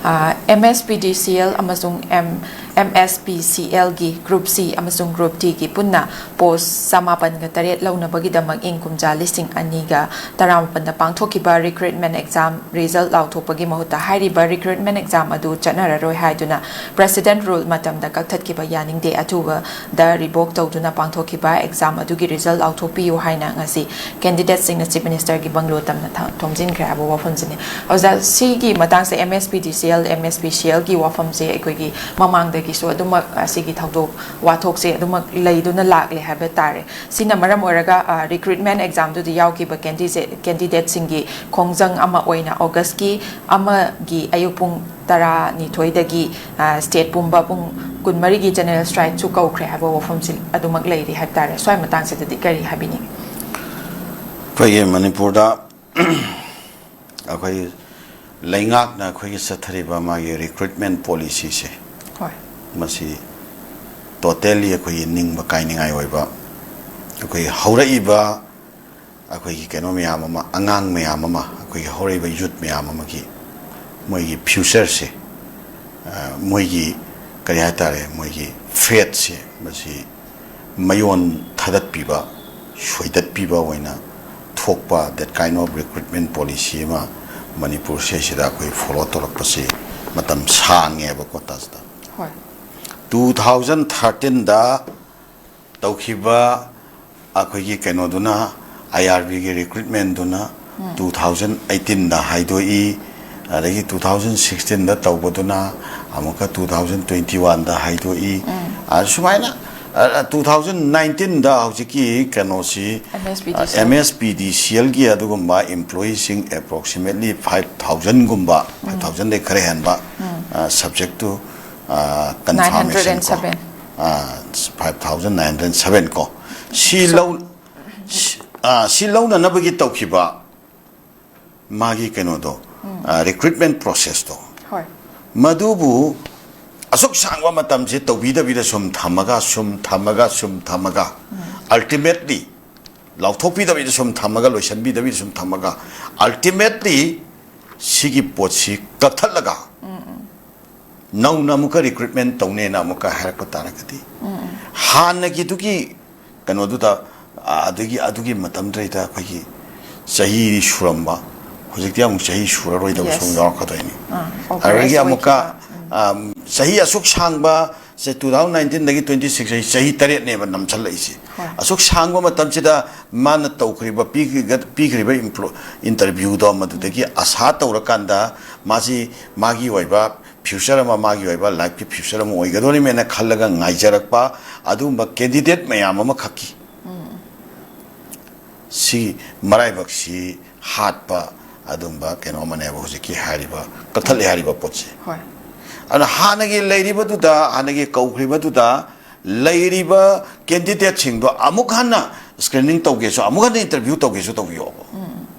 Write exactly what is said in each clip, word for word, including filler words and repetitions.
M S P ꯗꯤ C L ꯑꯃꯁꯨꯡ M M S P ꯁꯤ ꯑꯦꯜꯒꯤ group ꯁꯤ ꯑꯃꯁꯨꯡ ꯒ꯭ꯔꯨꯞ ꯗꯤꯒꯤ ꯄꯨꯟꯅ ꯄꯣꯁ ꯆꯃꯥꯄꯟꯒ ꯇꯔꯦꯠ ꯂꯧꯅꯕꯒꯤꯗꯃꯛ ꯏꯪ ꯀꯨꯝꯖꯥ ꯂꯤꯁꯤꯡ ꯑꯅꯤꯒ ꯇꯔꯥꯃꯥꯄꯟꯗ ꯄꯥꯡꯊꯣꯛꯈꯤꯕ ꯔꯤꯀ꯭ꯔꯨꯠꯃꯦꯟ ꯑꯦꯛꯖꯥꯝ ꯔꯤꯖꯜ ꯂꯥꯎꯊꯣꯛꯄꯒꯤ ꯃꯍꯨꯠꯇ ꯍꯥꯏꯔꯤꯕ ꯔꯤꯀ꯭ꯔꯨꯠꯃꯦꯟ ꯑꯦꯛꯖꯥꯝ ꯑꯗꯨ ꯆꯠꯅꯔꯔꯣꯏ ꯍꯥꯏꯗꯨꯅ ꯄ꯭ꯔꯦꯁꯤꯗꯦꯟꯠ ꯔꯨꯜ ꯃꯇꯝꯗ ꯀꯛꯊꯠꯈꯤꯕ ꯌꯥꯅꯤꯡꯗꯦ꯫ ꯑꯊꯨꯕꯗ ꯔꯤꯚꯣꯛ ꯇꯧꯗꯨꯅ ꯄꯥꯡꯊꯣꯛꯈꯤꯕ ꯑꯦꯛꯖꯥꯝ ꯑꯗꯨꯒꯤ ꯔꯤꯖꯜ ꯂꯥꯎꯊꯣꯛꯄꯤꯌꯨ ꯍꯥꯏꯅ ꯉꯁꯤ ꯀꯦꯟꯗꯤꯗꯦꯠꯁꯤꯡꯅ ꯆꯤꯐ ꯃꯤꯅꯤꯁꯇꯔꯒꯤ ꯕꯪꯒ꯭ꯂꯣ ꯇꯝꯅ ꯊ- ꯊꯣꯝꯖꯤꯟꯈ꯭ꯔꯦ ꯍꯥꯏꯕ ꯋꯥꯐꯝꯁꯤꯅꯤ꯫ ꯑꯣꯖꯥ, ꯁꯤꯒꯤ ꯃꯇꯥꯡꯁꯦ ꯑꯦꯝ ꯑꯦꯁ ꯄꯤ ꯗꯤ C L, M S P ꯁꯤ ꯑꯦꯜꯒꯤ ꯋꯥꯐꯝꯁꯦ ꯑꯩꯈꯣꯏꯒꯤ ꯃꯃꯥꯡꯗꯒꯤꯁꯨ ꯑꯗꯨꯃꯛ ꯑꯁꯤꯒꯤ ꯊꯧꯗꯣꯛ ꯋꯥꯊꯣꯛꯁꯦ ꯑꯗꯨꯃꯛ ꯂꯩꯗꯨꯅ ꯂꯥꯛꯂꯦ ꯍꯥꯏꯕ ꯇꯥꯔꯦ꯫ ꯁꯤꯅ ꯃꯔꯝ ꯑꯣꯏꯔꯒ ꯔꯤꯀ꯭ꯔꯨꯠꯃꯦꯟ ꯑꯦꯛꯖꯥꯝꯗꯨꯗ ꯌꯥꯎꯈꯤꯕ ꯀꯦꯟꯗꯤꯗꯦꯠ ꯀꯦꯟꯗꯤꯗꯦꯠꯁꯤꯡꯒꯤ ꯈꯣꯡꯖꯪ ꯑꯃ ꯑꯣꯏꯅ ꯑꯣꯒꯁꯀꯤ ꯑꯃꯒꯤ ꯑꯌꯨꯛ ꯄꯨꯡ ꯇꯔꯥꯅꯤꯊꯣꯏꯗꯒꯤ ꯁ꯭ꯇꯦꯠ ꯄꯨꯝꯕ ꯄꯨꯡ ꯀꯨꯟꯃꯔꯤꯒꯤ ꯖꯦꯅꯔꯦꯜ ꯁ꯭ꯇ꯭ꯔꯥꯏꯛꯁꯨ ꯀꯧꯈ꯭ꯔꯦ ꯍꯥꯏꯕ ꯋꯥꯐꯝꯁꯤ ꯑꯗꯨꯃꯛ ꯂꯩꯔꯤ ꯍꯥꯏꯕ ꯇꯥꯔꯦ꯫ ꯁ꯭ꯋꯥꯏ ꯃꯇꯥꯡꯁꯤꯗꯗꯤ ꯀꯔꯤ ꯍꯥꯏꯕꯤꯅꯤꯡꯉꯤ? ꯑꯩꯈꯣꯏꯒꯤ ꯃꯅꯤꯄꯨꯔꯗ ꯑꯩꯈꯣꯏ ꯂꯩꯉꯥꯛꯅ ꯑꯩꯈꯣꯏꯒꯤ ꯆꯠꯊꯔꯤꯕ ꯃꯥꯒꯤ ꯔꯤꯀ꯭ꯔꯨꯠꯃꯦꯟ ꯄꯣꯂꯤꯁꯤꯁꯦ, ꯍꯣꯏ꯫ ꯃꯁꯤ ꯇꯣꯇꯦꯜꯂꯤ ꯑꯩꯈꯣꯏꯒꯤ ꯅꯤꯡꯕ ꯀꯥꯏꯅꯤꯡꯉꯥꯏ ꯑꯣꯏꯕ, ꯑꯩꯈꯣꯏ ꯍꯧꯔꯛꯏꯕ ꯑꯩꯈꯣꯏꯒꯤ ꯀꯩꯅꯣ ꯃꯌꯥꯝ ꯑꯃ, ꯑꯉꯥꯡ ꯃꯌꯥꯝ ꯑꯃ, ꯑꯩꯈꯣꯏꯒꯤ ꯍꯧꯔꯛꯏꯕ ꯌꯨꯠ ꯃꯌꯥꯝ ꯑꯃꯒꯤ ꯃꯣꯏꯒꯤ ꯐ꯭ꯌꯨꯆꯔꯁꯦ, ꯑ, ꯃꯣꯏꯒꯤ ꯀꯔꯤ ꯍꯥꯏꯇꯥꯔꯦ, ꯃꯣꯏꯒꯤ ꯐꯦꯠꯁꯦ, ꯃꯁꯤ ꯃꯌꯣꯟ ꯊꯗꯠꯄꯤꯕ, ꯁꯣꯏꯗꯠꯄꯤꯕ ꯑꯣꯏꯅ ꯊꯣꯛꯄ that kind of recruitment policy ꯑꯃ ꯃꯅꯤꯄꯨꯔꯁꯦ ꯁꯤꯗ ꯑꯩꯈꯣꯏ ꯐꯣꯂꯣ ꯇꯧꯔꯛꯄꯁꯤ ꯃꯇꯝ ꯁꯥꯡꯉꯦꯕ ꯀꯣꯇꯥꯁꯤꯗ꯫ ꯍꯣꯏ꯫ ꯇꯨ ꯊꯥꯎꯖꯟ ꯊꯥꯔꯇꯤꯟꯗ ꯇꯧꯈꯤꯕ ꯑꯩꯈꯣꯏꯒꯤ ꯀꯩꯅꯣꯗꯨꯅ, ꯑꯥꯏ ꯑꯥꯔ ꯕꯤꯒꯤ ꯔꯤꯀ꯭ꯔꯨꯠꯃꯦꯟꯗꯨꯅ ꯇꯨ ꯊꯥꯎꯖꯟ ꯑꯩꯠꯇꯤꯟꯗ ꯍꯥꯏꯗꯣꯛꯏ, ꯑꯗꯒꯤ ꯇꯨ ꯊꯥꯎꯖꯟ ꯁꯤꯛꯁꯇꯤꯟꯗ ꯇꯧꯕꯗꯨꯅ ꯑꯃꯨꯛꯀ ꯇꯨ ꯊꯥꯎꯖꯟ ꯇ꯭ꯋꯦꯟꯇꯤ ꯋꯥꯟꯗ ꯍꯥꯏꯗꯣꯛꯏ꯫ ꯑ, ꯁꯨꯃꯥꯏꯅ ꯇꯨ ꯊꯥꯎꯖꯟ ꯅꯥꯏꯟꯇꯤꯟꯗ ꯍꯧꯖꯤꯛꯀꯤ ꯀꯩꯅꯣꯁꯤ, ꯑꯦꯝ ꯑꯦꯁ ꯄꯤ ꯗꯤ C L. M S P ꯗꯤ ꯁꯤ ꯑꯦꯜꯒꯤ ꯑꯗꯨꯒꯨꯝꯕ ꯏꯝꯄ꯭ꯂꯣꯌꯤꯁꯤꯡ ꯑꯦꯄ꯭ꯔꯣꯛꯁꯤꯃꯦꯠꯂꯤ ꯐꯥꯏꯚ ꯊꯥꯎꯖꯟꯒꯨꯝꯕ, ꯐꯥꯏꯚ ꯊꯥꯎꯖꯟꯗꯩ ꯈꯔ ꯍꯦꯟꯕ, subject to, ꯑ, Nine hundred confirmation and ꯀꯣ꯫ seven. ꯑ, five thousand nine hundred seven ꯀꯣ꯫ ꯁꯤ ꯂꯧ-, ꯁꯤ, ꯑ, ꯁꯤ ꯂꯧꯅꯅꯕꯒꯤ ꯇꯧꯈꯤꯕ ꯃꯥꯒꯤ ꯀꯩꯅꯣꯗꯣ, ꯑ, recruitment process ꯇꯣ꯫ ꯍꯣꯏ꯫ ꯃꯗꯨꯕꯨ ꯑꯁꯨꯛ ꯁꯥꯡꯕ ꯃꯇꯝꯁꯦ ꯇꯧꯕꯤꯗꯕꯤꯗ ꯁꯨꯝ ꯊꯝꯃꯒ, ꯁꯨꯝ ꯊꯝꯃꯒ, ꯁꯨꯝ ꯊꯝꯃꯒ, ultimately ꯂꯥꯎꯊꯣꯛꯄꯤꯗꯕꯤꯗ ꯁꯨꯝ ꯊꯝꯃꯒ, ꯂꯣꯏꯁꯤꯟꯕꯤꯗꯕꯤꯗ ꯁꯨꯝ ꯊꯝꯃꯒ, ultimately ꯁꯤꯒꯤ ꯄꯣꯠꯁꯤ ꯀꯛꯊꯠꯂꯒ, ꯅꯧꯅ ꯑꯃꯨꯛꯀ recruitment ꯇꯧꯅꯦꯅ ꯑꯃꯨꯛꯀ ꯍꯥꯏꯔꯛꯄ ꯇꯥꯔꯒꯗꯤ, ꯍꯥꯟꯅꯒꯤꯗꯨꯒꯤ ꯀꯩꯅꯣꯗꯨꯗ, ꯑ, ꯑꯗꯨꯒꯤ, ꯑꯗꯨꯒꯤ ꯃꯇꯝꯗꯨꯗꯩꯗ ꯑꯩꯈꯣꯏꯒꯤ ꯆꯍꯤ ꯁꯨꯔꯝꯕ, ꯍꯧꯖꯤꯛꯇꯤ ꯑꯃꯨꯛ ꯆꯍꯤ ꯁꯨꯔꯔꯣꯏꯗꯕ ꯁꯨꯝ Yes. ꯌꯥꯎꯔꯛꯀꯗꯣꯏꯅꯤ꯫ ꯑꯥ, ꯑꯣ, ꯑꯗꯒꯤ correct ꯑꯃꯨꯛꯀ, ꯑꯣꯏꯈꯤꯕ꯫ ꯎꯝ꯫ ꯑꯝ, ꯆꯍꯤ ꯑꯁꯨꯛ ꯁꯥꯡꯕ, ꯁꯦ, two thousand nineteen ꯗꯒꯤ twenty six ꯍꯥꯏꯁꯦ ꯆꯍꯤ ꯇꯔꯦꯠꯅꯦꯕ ꯅꯝꯁꯤꯜꯂꯛꯏꯁꯦ꯫ ꯍꯣꯏ꯫ ꯑꯁꯨꯛ ꯁꯥꯡꯕ ꯃꯇꯝꯁꯤꯗ ꯃꯥꯅ ꯇꯧꯈ꯭ꯔꯤꯕ, ꯄꯤꯈ꯭ꯔꯤꯒ-, ꯄꯤꯈ꯭ꯔꯤꯕ ꯏꯝꯄ꯭ꯂꯣ-, interview ꯗꯣ ꯃꯗꯨꯗꯒꯤ ꯑꯁꯥ ꯇꯧꯔꯀꯥꯟꯗ ꯃꯥꯁꯤ ꯃꯥꯒꯤ ꯑꯣꯏꯕ future ꯑꯃ, ꯃꯥꯒꯤ ꯑꯣꯏꯕ life ꯀꯤ future ꯑꯃ ꯑꯣꯏꯒꯗꯧꯔꯤꯃꯦꯅ ꯈꯜꯂꯒ ꯉꯥꯏꯖꯔꯛꯄ ꯑꯗꯨꯒꯨꯝꯕ candidate ꯃꯌꯥꯝ ꯑꯃꯈꯛꯀꯤ ꯁꯤ ꯃꯔꯥꯏꯕꯛꯁꯤ ꯍꯥꯠꯄ ꯑꯗꯨꯝꯕ ꯀꯩꯅꯣ ꯑꯃꯅꯦꯕ ꯍꯧꯖꯤꯛꯀꯤ ꯍꯥꯏꯔꯤꯕ, ꯀꯛꯊꯠꯂꯦ ꯍꯥꯏꯔꯤꯕ ꯄꯣꯠꯁꯦ꯫ ꯍꯣꯏ꯫ ꯑꯗꯨꯅ ꯍꯥꯟꯅꯒꯤ ꯂꯩꯔꯤꯕꯗꯨꯗ, ꯍꯥꯟꯅꯒꯤ ꯀꯧꯈ꯭ꯔꯤꯕꯗꯨꯗ ꯂꯩꯔꯤꯕ candidate ꯁꯤꯡꯗꯣ ꯑꯃꯨꯛ ꯍꯟꯅ screening ꯇꯧꯒꯦꯁꯨ, ꯑꯃꯨꯛ ꯍꯟꯅ interview ꯇꯧꯒꯦꯁꯨ ꯇꯧꯕꯤꯌꯣꯕ꯫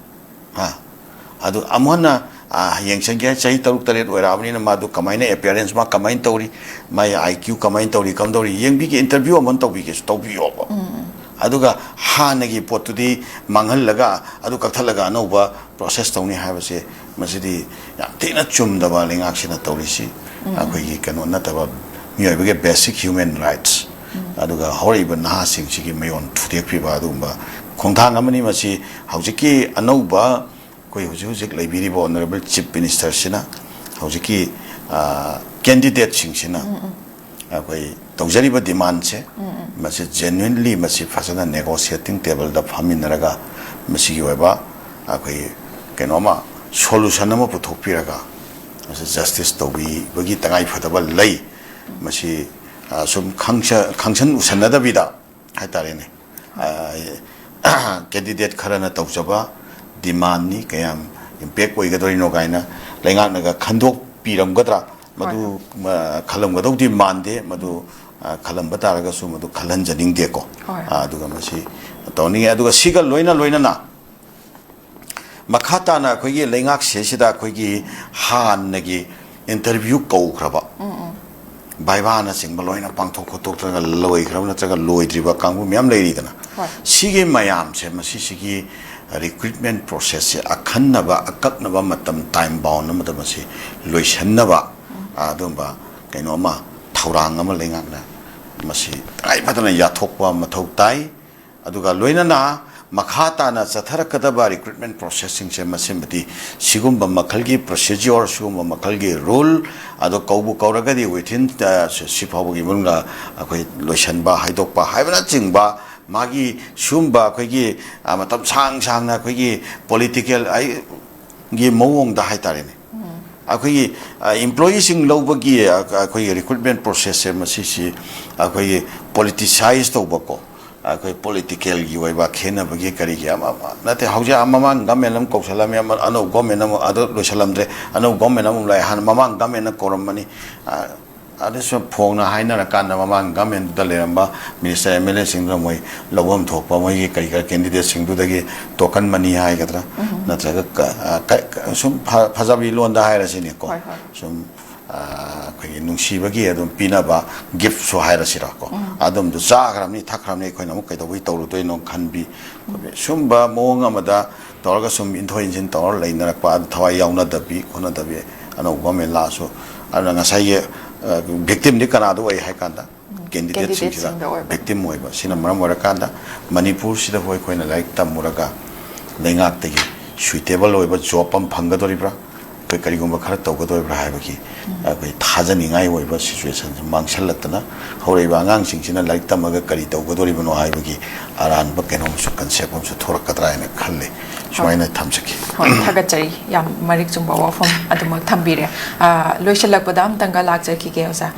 ꯍꯥ? ꯑꯗꯨ ꯑꯃꯨꯛ ꯍꯟꯅ, ꯑ, ꯌꯦꯡꯁꯟꯒꯦ ꯍꯥꯏ, ꯆꯍꯤ ꯇꯔꯨꯛ ꯇꯔꯦꯠ ꯑꯣꯏꯔꯛꯑꯕꯅꯤꯅ ꯃꯥꯗꯨ ꯀꯃꯥꯏꯅ appearance, ꯃꯥ ꯀꯃꯥꯏꯅ ꯇꯧꯔꯤ, ꯃꯥꯒꯤ IQ ꯀꯃꯥꯏꯅ ꯇꯧꯔꯤ, ꯀꯝꯗꯧꯔꯤ, ꯌꯦꯡꯕꯤꯒꯦ, interview ꯑꯃꯨꯛ ꯇꯧꯕꯤꯒꯦꯁꯨ ꯇꯧꯕꯤꯌꯣꯕ꯫ ꯑꯗꯨꯒ ꯍꯥꯟꯅꯒꯤ ꯄꯣꯠꯇꯨꯗꯤ ꯃꯥꯡꯍꯜꯂꯒ ꯑꯗꯨ ꯀꯛꯊꯠꯂꯒ ꯑꯅꯧꯕ process ꯇꯧꯅꯤ ꯍꯥꯏꯕꯁꯦ, ꯃꯁꯤꯗꯤ ꯌꯥꯝ ꯊꯤꯅ ꯆꯨꯝꯗꯕ ꯂꯩꯉꯥꯛꯁꯤꯅ ꯇꯧꯔꯤꯁꯤ꯫ ꯑꯩꯈꯣꯏꯒꯤ ꯀꯩꯅꯣ ꯅꯠꯇꯕ, ꯃꯤꯑꯣꯏꯕꯒꯤ basic human rights, ꯑꯗꯨꯒ ꯍꯧꯔꯛꯏꯕ ꯅꯍꯥꯁꯤꯡꯁꯤꯒꯤ ꯃꯌꯣꯟ ꯊꯨꯗꯦꯛꯄꯤꯕ ꯑꯗꯨꯒꯨꯝꯕ ꯈꯣꯡꯊꯥꯡ ꯑꯃꯅꯤ꯫ ꯃꯁꯤ ꯍꯧꯖꯤꯛꯀꯤ ꯑꯅꯧꯕ, ꯑꯩꯈꯣꯏ ꯍꯧꯖꯤꯛ ꯍꯧꯖꯤꯛ ꯂꯩꯕꯤꯔꯤꯕ Honourable Chief Minister ꯁꯤꯅ ꯍꯧꯖꯤꯛꯀꯤ, ꯑ, candidate ꯁꯤꯡꯁꯤꯅ ꯑꯩꯈꯣꯏ ꯇꯧꯖꯔꯤꯕ demand ꯁꯦ, ꯃꯁꯤ genuinely, ꯃꯁꯤ ꯐꯖꯅ negotiating table ꯗ ꯐꯝꯃꯤꯟꯅꯔꯒ ꯃꯁꯤꯒꯤ ꯑꯣꯏꯕ ꯑꯩꯈꯣꯏ ꯀꯩꯅꯣꯃ solution ꯑꯃ ꯄꯨꯊꯣꯛꯄꯤꯔꯒ ꯃꯁꯤ justice ꯇꯧꯕꯤꯕꯒꯤ ꯇꯉꯥꯏꯐꯗꯕ ꯂꯩ꯫ ꯃꯁꯤ, ꯑ, ꯁꯨꯝ ꯈꯪꯁ-, ꯈꯪꯁꯟ ꯎꯁꯟꯅꯗꯕꯤꯗ ꯍꯥꯏꯇꯥꯔꯦꯅꯦ, ꯑ, candidate ꯈꯔꯅ ꯇꯧꯖꯕ demand ꯅꯤ, ꯀꯌꯥꯝ impact ꯑꯣꯏꯒꯗꯣꯔꯤꯅꯣ ꯀꯥꯏꯅ ꯂꯩꯉꯥꯛꯅꯒ ꯈꯟꯗꯣꯛꯄꯤꯔꯝꯒꯗ꯭ꯔꯥ? ꯃꯗꯨ, ꯍꯣꯏ꯫ ꯃ-, ꯈꯜꯂꯝꯒꯗꯧꯗꯤ ꯃꯥꯟꯗꯦ꯫ ꯃꯗꯨ, ꯑ, ꯈꯜꯂꯝꯕ ꯇꯥꯔꯒꯁꯨ ꯃꯗꯨ ꯈꯜꯍꯟꯖꯅꯤꯡꯗꯦꯀꯣ꯫ ꯍꯣꯏ꯫ ꯑ, ꯑꯗꯨꯒ ꯃꯁꯤ ꯇꯧꯅꯤꯡꯉꯦ꯫ ꯑꯗꯨꯒ ꯁꯤꯒ ꯂꯣꯏꯅ ꯂꯣꯏꯅꯅ ꯃꯈꯥ ꯇꯥꯅ ꯑꯩꯈꯣꯏꯒꯤ ꯂꯩꯉꯥꯛꯁꯦ ꯁꯤꯗ ꯑꯩꯈꯣꯏꯒꯤ ꯍꯥꯟꯅꯒꯤ interview ꯀꯧꯈ꯭ꯔꯕ, ꯚꯥꯏꯕꯥꯅꯆꯤꯡꯕ ꯂꯣꯏꯅ ꯄꯥꯡꯊꯣꯛ ꯈꯣꯠꯇꯣꯛꯇꯅ ꯂꯣꯏꯈ꯭ꯔꯕ ꯅꯠꯇ꯭ꯔꯒ ꯂꯣꯏꯗ꯭ꯔꯤꯕ ꯀꯥꯡꯕꯨ ꯃꯌꯥꯝ ꯂꯩꯔꯤꯗꯅ, ꯍꯣꯏ꯫ ꯁꯤꯒꯤ ꯃꯌꯥꯝꯁꯦ, ꯃꯁꯤꯁꯤꯒꯤ ꯔꯤꯀ꯭ꯔꯨꯠꯃꯦꯟ ꯄ꯭ꯔꯣꯁꯦꯁꯁꯦ ꯑꯈꯟꯅꯕ, ꯑꯀꯛꯅꯕ ꯃꯇꯝ, ꯇꯥꯏꯝ ꯕꯥꯎꯟ ꯑꯃꯗ ꯃꯁꯤ ꯂꯣꯏꯁꯤꯟꯅꯕ ꯑꯗꯨꯝꯕ ꯀꯩꯅꯣ ꯑꯃ, ꯊꯧꯔꯥꯡ ꯑꯃ ꯂꯩꯉꯥꯛꯅ ꯃꯁꯤ ꯇꯉꯥꯏ ꯐꯗꯅ ꯌꯥꯊꯣꯛꯄ ꯃꯊꯧ ꯇꯥꯏ꯫ ꯑꯗꯨꯒ ꯂꯣꯏꯅꯅ ꯃꯈꯥ ꯇꯥꯅ ꯆꯠꯊꯔꯛꯀꯗꯕ ꯔꯤꯀ꯭ꯔꯨꯠꯃꯦꯟ ꯄ꯭ꯔꯣꯁꯦꯁꯁꯤꯡꯁꯦ ꯃꯁꯤꯃꯗꯤ ꯁꯤꯒꯨꯝꯕ ꯃꯈꯜꯒꯤ ꯄ꯭ꯔꯣꯁꯤꯖꯔ, ꯁꯤꯒꯨꯝꯕ ꯃꯈꯜꯒꯤ ꯔꯨꯜ, ꯑꯗꯣ ꯀꯧꯕꯨ ꯀꯧꯔꯒꯗꯤ within, ꯑ, ꯁꯤ, ꯁꯤ ꯐꯥꯎꯕꯒꯤ ꯃꯅꯨꯡꯗ ꯑꯩꯈꯣꯏ ꯂꯣꯏꯁꯤꯟꯕ, ꯍꯥꯏꯗꯣꯛꯄ ꯍꯥꯏꯕꯅꯆꯤꯡꯕ ꯃꯥꯒꯤ ꯁꯤꯒꯨꯝꯕ ꯑꯩꯈꯣꯏꯒꯤ, ꯑ, ꯃꯇꯝ ꯁꯥꯡ ꯁꯥꯡꯅ ꯑꯩꯈꯣꯏꯒꯤ ꯄꯣꯂꯤꯇꯤꯀꯦꯜ ꯒꯤ ꯃꯑꯣꯡꯗ ꯍꯥꯏꯇꯥꯔꯦꯅꯦ꯫ ꯑꯩꯈꯣꯏꯒꯤ, ꯑ, ꯏꯝꯄ꯭ꯂꯣꯌꯤꯁꯤꯡ ꯂꯧꯕꯒꯤ, ꯑ, ꯑꯩꯈꯣꯏꯒꯤ ꯔꯤꯀ꯭ꯔꯨꯠꯃꯦꯟ ꯄ꯭ꯔꯣꯁꯦꯁꯁꯦ ꯃꯁꯤꯁꯤ ꯑꯩꯈꯣꯏꯒꯤ ꯄꯣꯂꯤꯇꯤꯁꯥꯏꯁ ꯇꯧꯕꯀꯣ, ꯑꯩꯈꯣꯏ ꯄꯣꯂꯤꯇꯤꯀꯦꯜꯒꯤ ꯑꯣꯏꯕ ꯈꯦꯠꯅꯕꯒꯤ ꯀꯔꯤꯒꯤ ꯑꯃ, ꯑꯃ ꯅꯠꯇꯦ꯫ ꯍꯧꯖꯤꯛ ꯃꯃꯥꯡ ꯒꯃꯦꯟ ꯑꯃ ꯀꯧꯁꯜꯂꯝꯃꯤ, ꯑꯃ, ꯑꯅꯧꯕ ꯒꯃꯦꯟ ꯑꯃ ꯑꯗꯨ ꯂꯣꯏꯁꯜꯂꯝꯗ꯭ꯔꯦ, ꯑꯅꯧꯕ ꯒꯃꯦꯟ ꯑꯃ ꯂꯥꯛꯑꯦ꯫ ꯍꯥꯟꯅ ꯃꯃꯥꯡ ꯒꯃꯦꯟꯅ ꯀꯧꯔꯝꯕꯅꯤ꯫ ꯑ, ꯑꯗꯨꯁꯨ ꯐꯣꯡꯅ ꯍꯥꯏꯅꯔꯀꯥꯟꯗ ꯃꯃꯥꯡ ꯒꯃꯦꯟꯗꯨꯗ ꯂꯩꯔꯝꯕ ꯃꯤꯅꯤꯁꯇꯔ, ꯑꯦꯝ ꯑꯦꯜ ꯑꯦꯁꯤꯡꯗꯨꯅ ꯃꯣꯏ ꯂꯧꯐꯝ ꯊꯣꯛꯄ ꯃꯣꯏꯒꯤ ꯀꯔꯤ ꯀꯔꯤ ꯀꯦꯟꯗꯤꯗꯦꯠꯁꯤꯡꯗꯨꯗꯒꯤ ꯇꯣꯀꯟ ꯃꯅꯤ ꯍꯥꯏꯒꯗ꯭ꯔꯥ, ꯅꯠꯇ꯭ꯔꯒ ꯀ-, ꯑ, ꯀ-, ꯀ-, ꯁꯨꯝ ꯐ-, ꯐꯖꯕꯤ ꯂꯣꯟꯗ ꯍꯥꯏꯔꯁꯤꯅꯦꯀꯣ꯫ ꯍꯣꯏ, ꯍꯣꯏ꯫ ꯁꯨꯝ, ꯑ, ꯑꯩꯈꯣꯏꯒꯤ ꯅꯨꯡꯁꯤꯕꯒꯤ ꯑꯗꯨꯝ ꯄꯤꯅꯕ ꯒꯤꯐꯁꯨ ꯍꯥꯏꯔꯁꯤꯔꯀꯣ꯫ ꯑꯗꯨꯝꯗꯨ ꯆꯥꯈ꯭ꯔꯕꯅꯤ, ꯊꯛꯈ꯭ꯔꯕꯅꯤ, ꯑꯩꯈꯣꯏꯅ ꯑꯃꯨꯛ ꯀꯩꯗꯧꯕꯩ ꯇꯧꯔꯨꯗꯣꯏꯅꯣ ꯈꯟꯕꯤ꯫ ꯁꯨꯝꯕ ꯃꯑꯣꯡ ꯑꯃꯗ ꯇꯧꯔꯒ ꯁꯨꯝ ꯏꯟꯊꯣꯛ ꯏꯟꯁꯤꯟ ꯇꯧꯔ ꯂꯩꯅꯔꯛꯄ, ꯑꯗꯨ ꯊꯋꯥꯏ ꯌꯥꯎꯅꯗꯕꯤ ꯈꯣꯠꯅꯗꯕꯤ, ꯑꯅꯧꯕ ꯒꯣꯔꯃꯦꯟ ꯂꯥꯛꯑꯁꯨ꯫ ꯑꯗꯨꯅ ꯉꯁꯥꯏꯒꯤ, ꯑ, ꯚꯤꯛꯇꯤꯝꯗꯤ ꯀꯅꯥꯗ ꯑꯣꯏ ꯍꯥꯏ ꯀꯥꯟꯗ, ꯀꯦꯟꯗꯤꯗꯦꯠꯁꯤꯡꯁꯤꯗ ꯀꯦꯟꯗꯤꯗꯦꯠꯁꯤꯡꯗ ꯑꯣꯏꯕ꯫ ꯚꯤꯛꯇꯤꯝ ꯑꯣꯏꯕ꯫ ꯁꯤꯅ ꯃꯔꯝ ꯑꯣꯏꯔꯀꯥꯟꯗ ꯃꯅꯤꯄꯨꯔꯁꯤꯗꯕꯨ ꯑꯩꯈꯣꯏꯅ ꯂꯥꯏꯔꯤꯛ ꯇꯝꯃꯨꯔꯒ ꯂꯩꯉꯥꯛꯇꯒꯤ ꯁꯨꯏꯇꯦꯕꯜ ꯑꯣꯏꯕ ꯖꯣꯕ ꯑꯃ ꯐꯪꯒꯗꯣꯔꯤꯕ꯭ꯔꯥ, ꯑꯩꯈꯣꯏ ꯀꯔꯤꯒꯨꯝꯕ ꯈꯔ ꯇꯧꯒꯗꯣꯔꯤꯕ꯭ꯔꯥ ꯍꯥꯏꯕꯒꯤ ꯑꯩꯈꯣꯏ ꯊꯥꯖꯅꯤꯡꯉꯥꯏ ꯑꯣꯏꯕ ꯁꯤꯆꯨꯋꯦꯁꯟꯁꯤ ꯃꯥꯡꯁꯤꯜꯂꯛꯇꯅ ꯍꯧꯔꯛꯏꯕ ꯑꯉꯥꯡꯁꯤꯡꯁꯤꯅ ꯂꯥꯏꯔꯤꯛ ꯇꯝꯃꯒ ꯀꯔꯤ ꯇꯧꯒꯗꯣꯔꯤꯕꯅꯣ ꯍꯥꯏꯕꯒꯤ ꯑꯔꯥꯟꯕ ꯀꯩꯅꯣꯝꯁꯨ, ꯀꯟꯁꯦꯞ ꯑꯃꯁꯨ ꯊꯣꯔꯛꯀꯗ꯭ꯔꯥ ꯍꯥꯏꯅ ꯈꯜꯂꯤ꯫ ꯁꯨꯃꯥꯏꯅ ꯊꯝꯖꯒꯦ꯫ ꯍꯣꯏ, ꯊꯥꯒꯠꯆꯔꯤ꯫ ꯌꯥꯝ ꯃꯔꯤꯛ ꯆꯨꯝꯕ ꯋꯥꯐꯝ ꯑꯗꯨꯃꯛ ꯊꯝꯕꯤꯔꯦ꯫ ꯑ, ꯂꯣꯏꯁꯤꯜꯂꯛꯄꯗ ꯑꯝꯇꯪꯒ ꯂꯥꯛꯆꯈꯤꯒꯦ, ꯑꯣꯖꯥ꯫